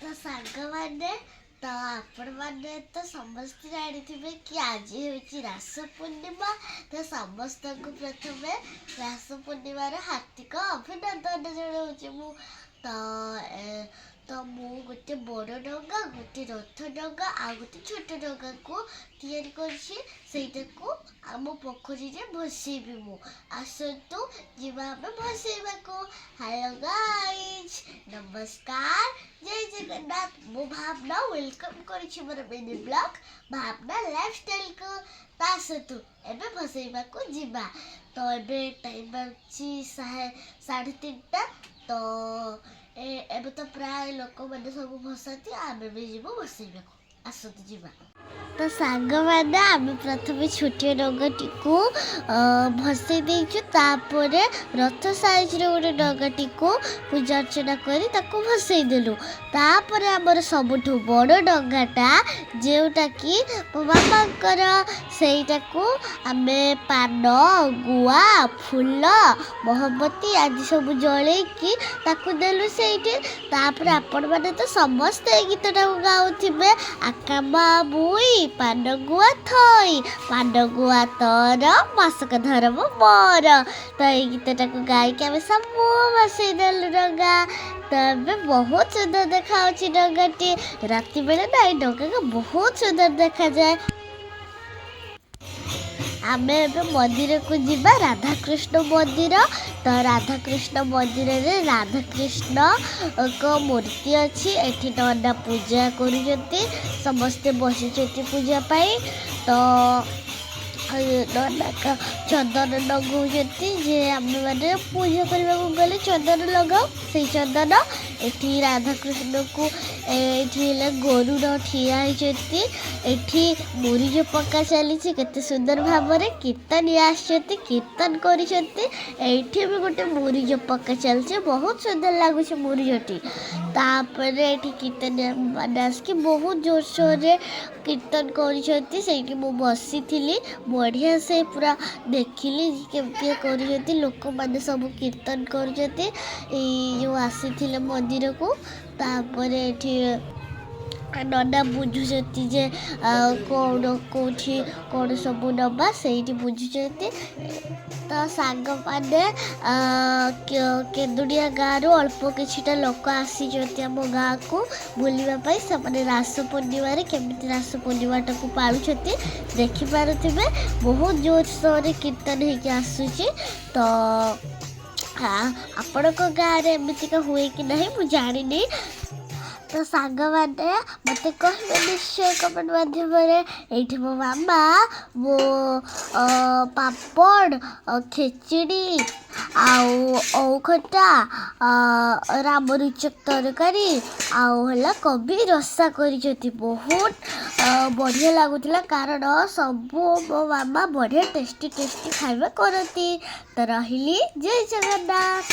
ତ ସାଙ୍ଗମାନେ, ତ ଆପଣମାନେ ତ ସମସ୍ତେ ଜାଣିଥିବେ କି ଆଜି ହେଉଛି ରାସ ପୂର୍ଣ୍ଣିମା। ତ ସମସ୍ତଙ୍କୁ ପ୍ରଥମେ ରାସ ପୂର୍ଣ୍ଣିମାର ହାର୍ଦ୍ଦିକ ଅଭିନନ୍ଦନ ଜଣାଉଛି ମୁଁ। ତ ମୁଁ ଗୋଟେ ବଡ଼ ଡଙ୍ଗା, ଗୋଟେ ରଥ ଡଙ୍ଗା ଆଉ ଗୋଟେ ଛୋଟ ଡଙ୍ଗାକୁ ତିଆରି କରିଛି। ସେଇଟାକୁ ଆମ ପୋଖରୀରେ ଭସେଇବି ମୁଁ। ଆସନ୍ତୁ ଯିବା ଆମେ ଭସେଇବାକୁ। ହ୍ୟାଲୋ ଗାଇଜ୍, ନମସ୍କାର, ଜୟ ଜଗନ୍ନାଥ। ମୁଁ ଭାବନା welcome କରୁଛି ମୋର ମିନି ବ୍ଲଗ୍ ଭାବନା ଲାଇଫଷ୍ଟାଇଲକୁ। ତ ଆସନ୍ତୁ, ଏବେ ଭସେଇବାକୁ ଯିବା। ତ ଏବେ ଟାଇମ୍ ଅଛି 3:30। ତ ଏବେ ତ ପ୍ରାୟ ଲୋକମାନେ ସବୁ ଭସାନ୍ତି, ଆମେ ବି ଯିବୁ ଭସେଇବାକୁ। ଆସନ୍ତୁ ଯିବା। ତ ସାଙ୍ଗମାନେ, ଆମେ ପ୍ରଥମେ ଛୋଟିଆ ଡଙ୍ଗାଟିକୁ ଭସେଇ ଦେଇଛୁ। ତାପରେ ରଥ ସାଇଜର ଗୋଟେ ଡଙ୍ଗାଟିକୁ ପୂଜା ଅର୍ଚ୍ଚନା କରି ତାକୁ ଭସେଇ ଦେଲୁ। ତାପରେ ଆମର ସବୁଠୁ ବଡ଼ ଡଙ୍ଗାଟା, ଯେଉଁଟାକି ମୋ ବାବାଙ୍କର, ସେଇଟାକୁ ଆମେ ପାନ, ଗୁଆ, ଫୁଲ, ମହମବତୀ ଆଦି ସବୁ ଜଳେଇକି ତାକୁ ଦେଲୁ ସେଇଠି। ତାପରେ ଆପଣମାନେ ତ ସମସ୍ତେ ଏଇ ଗୀତଟାକୁ ଗାଉଥିବେ, "ଆକାମା ମୁଇ ପାନ ଗୁଆ ଥୋଇ, ପାନ ଗୁଆ ତୋର, ମାସକ ଧରମ ମୋର"। ତ ଏଇ ଗୀତଟାକୁ ଗାଇକି ଆମେ ସବୁ ଭସେଇ ଦେଲୁ ଡଙ୍ଗା। ତ ଏବେ ବହୁତ ସୁନ୍ଦର ଦେଖାଯାଉଛି ଡଙ୍ଗାଟି। ରାତି ବେଳେ ନା ଏଇ ଡଙ୍ଗାକୁ ବହୁତ ସୁନ୍ଦର ଦେଖାଯାଏ। ଆମେ ଏବେ ମନ୍ଦିରକୁ ଯିବା, ରାଧାକୃଷ୍ଣ ମନ୍ଦିର। ତ ରାଧାକୃଷ୍ଣ ମନ୍ଦିରରେ ରାଧାକୃଷ୍ଣଙ୍କ ମୂର୍ତ୍ତି ଅଛି। ଏଠି ନନା ପୂଜା କରୁଛନ୍ତି, ସମସ୍ତେ ବସିଛନ୍ତି ପୂଜା ପାଇଁ। ତ ନନା ଚନ୍ଦନ ଲଗାଉଛନ୍ତି ଯେ ଆମେମାନେ ପୂଜା କରିବାକୁ ଗଲେ ଚନ୍ଦନ ଲଗାଉ, ସେଇ ଚନ୍ଦନ ଏଠି ରାଧାକୃଷ୍ଣଙ୍କୁ। ଏଠି ହେଲେ ଗରୁଡ଼ ଠିଆ ହେଇଛନ୍ତି। ଏଠି ମୁରୁଜ ପକା ଚାଲିଛି କେତେ ସୁନ୍ଦର ଭାବରେ। କୀର୍ତ୍ତନିଆ ଆସିଛନ୍ତି, କୀର୍ତ୍ତନ କରିଛନ୍ତି। ଏଇଠି ବି ଗୋଟେ ମୁରୁଜ ପକା ଚାଲିଛି, ବହୁତ ସୁନ୍ଦର ଲାଗୁଛି ମୁରୁଜଟି। ତାପରେ ଏଠି କୀର୍ତ୍ତନିଆ ମାନେ ଆସିକି ବହୁତ ଜୋରସୋରରେ କୀର୍ତ୍ତନ କରୁଛନ୍ତି। ସେଇଠି ମୁଁ ବସିଥିଲି, ବଢ଼ିଆ ସେ ପୁରା ଦେଖିଲି କେମିତି କରୁଛନ୍ତି। ଲୋକମାନେ ସବୁ କୀର୍ତ୍ତନ କରୁଛନ୍ତି, ଏଇ ଯେଉଁ ଆସିଥିଲେ ମନ୍ଦିରକୁ। ତାପରେ ଏଠି ନନା ବୁଝୁଛନ୍ତି ଯେ କ'ଣ କେଉଁଠି କ'ଣ ସବୁ ନେବା, ସେଇଠି ବୁଝୁଛନ୍ତି। ତ ସାଙ୍ଗମାନେ, କେନ୍ଦୁଡ଼ିଆ ଗାଁରୁ ଅଳ୍ପ କିଛିଟା ଲୋକ ଆସିଛନ୍ତି ଆମ ଗାଁକୁ ବୁଲିବା ପାଇଁ। ସେମାନେ ରାସ ପୂର୍ଣ୍ଣିମାରେ କେମିତି ରାସ ପୂର୍ଣ୍ଣିମାଟାକୁ ପାଳୁଛନ୍ତି ଦେଖିପାରୁଥିବେ। ବହୁତ ଜୋରସୋରରେ କୀର୍ତ୍ତନ ହେଇକି ଆସୁଛି। ତ ଆପଣଙ୍କ ଗାଁରେ ଏମିତିକା ହୁଏ କି ନାହିଁ ମୁଁ ଜାଣିନି। ତ ସାଙ୍ଗମାନେ, ମୋତେ କହିବେ ନିଶ୍ଚୟ କମେଣ୍ଟ ମାଧ୍ୟମରେ। ଏଇଠି ମୋ ମାମା ମୋ ପାମ୍ପଡ଼, ଖେଚୁଡ଼ି ଆଉ ଓଉ ଖଟା, ରାମରୁଚକ ତରକାରୀ ଆଉ ହେଲା କୋବି ରସା କରିଛନ୍ତି। ବହୁତ ବଢ଼ିଆ ଲାଗୁଥିଲା, କାରଣ ସବୁ ମୋ ମାମା ବଢ଼ିଆ ଟେଷ୍ଟି ଟେଷ୍ଟି ଖାଇବା କରନ୍ତି। ତ ରହିଲି, ଜୟ ଜଗନ୍ନାଥ।